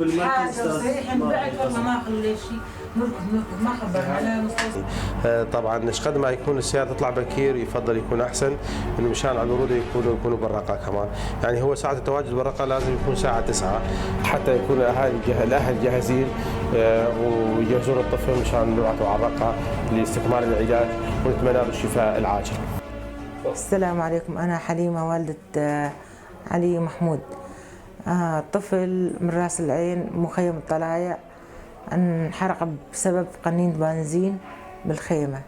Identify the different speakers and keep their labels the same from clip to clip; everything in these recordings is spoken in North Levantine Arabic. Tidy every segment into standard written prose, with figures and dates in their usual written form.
Speaker 1: بالمركز.
Speaker 2: حاجة صحيح انبعت والله ما خلوا لي شيء، نركض نركض ما خبرنا لا مستوصف.
Speaker 3: طبعا ايش قد ما يكون السيارة تطلع بكير يفضل يكون احسن، انه مشان على الورود يكونوا بالرقه كمان. يعني هو ساعة التواجد بالرقه لازم يكون الساعة 9 حتى يكون الاهل جاهزين ويجهزون الطفل مشان نبعثه على الرقة لاستكمال العلاج، ونتمنى له الشفاء العاجل.
Speaker 2: السلام عليكم، انا حليمة والده علي محمود، طفل من راس العين مخيم الطلايع، انحرق بسبب قنينة بنزين بالخيمة.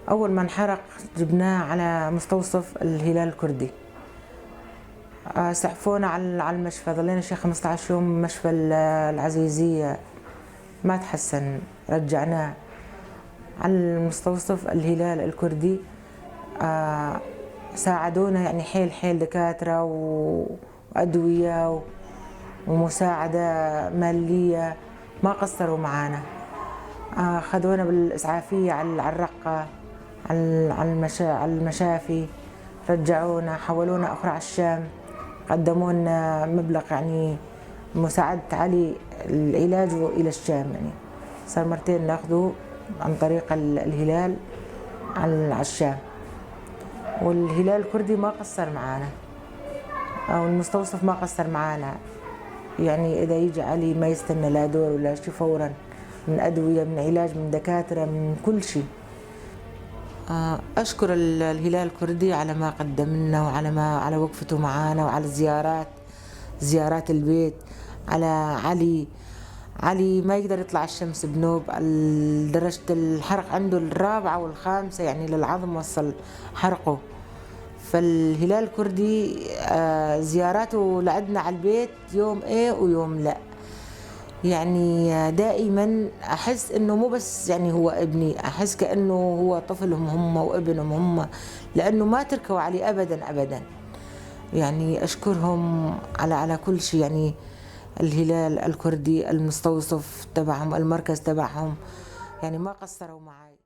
Speaker 2: أول ما انحرق جبناه على مستوصف الهلال الكردي، سحفونا على المشفى، ظلينا شي 15 يوم بمشفى العزيزية ما تحسن، رجعناه على المستوصف الهلال الكردي. ساعدونا يعني حيل حيل، دكاترة وأدوية ومساعدة مالية، ما قصروا معانا. خذونا بالإسعافية على الرقة، على المشافي، رجعونا حولونا أخرى على الشام، قدموا لنا مبلغ يعني مساعدة علي العلاج إلى الشام. يعني صار مرتين ناخذه عن طريق الهلال على الشام، والهلال الكردي ما قصر معانا أو المستوصف ما قصر معانا. يعني إذا يجي علي ما يستنى لا دور ولا شيء، فورا من أدوية من علاج من دكاترة من كل شيء. أشكر الهلال الكردي على ما قدم لنا وعلى ما على وقفته معانا وعلى الزيارات، زيارات البيت، على علي. علي ما يقدر يطلع الشمس بنوب، درجة الحرق عنده الرابعة والخامسة يعني للعظم وصل حرقه. فالهلال الكردي زياراته لعندنا على البيت يوم ايه ويوم لا. يعني دائما احس انه مو بس يعني هو ابني، احس كانه هو طفلهم هم وابنهم هم، لانه ما تركوا علي ابدا ابدا. يعني اشكرهم على كل شيء، يعني الهلال الكردي، المستوصف تبعهم، المركز تبعهم، يعني ما قصروا معي.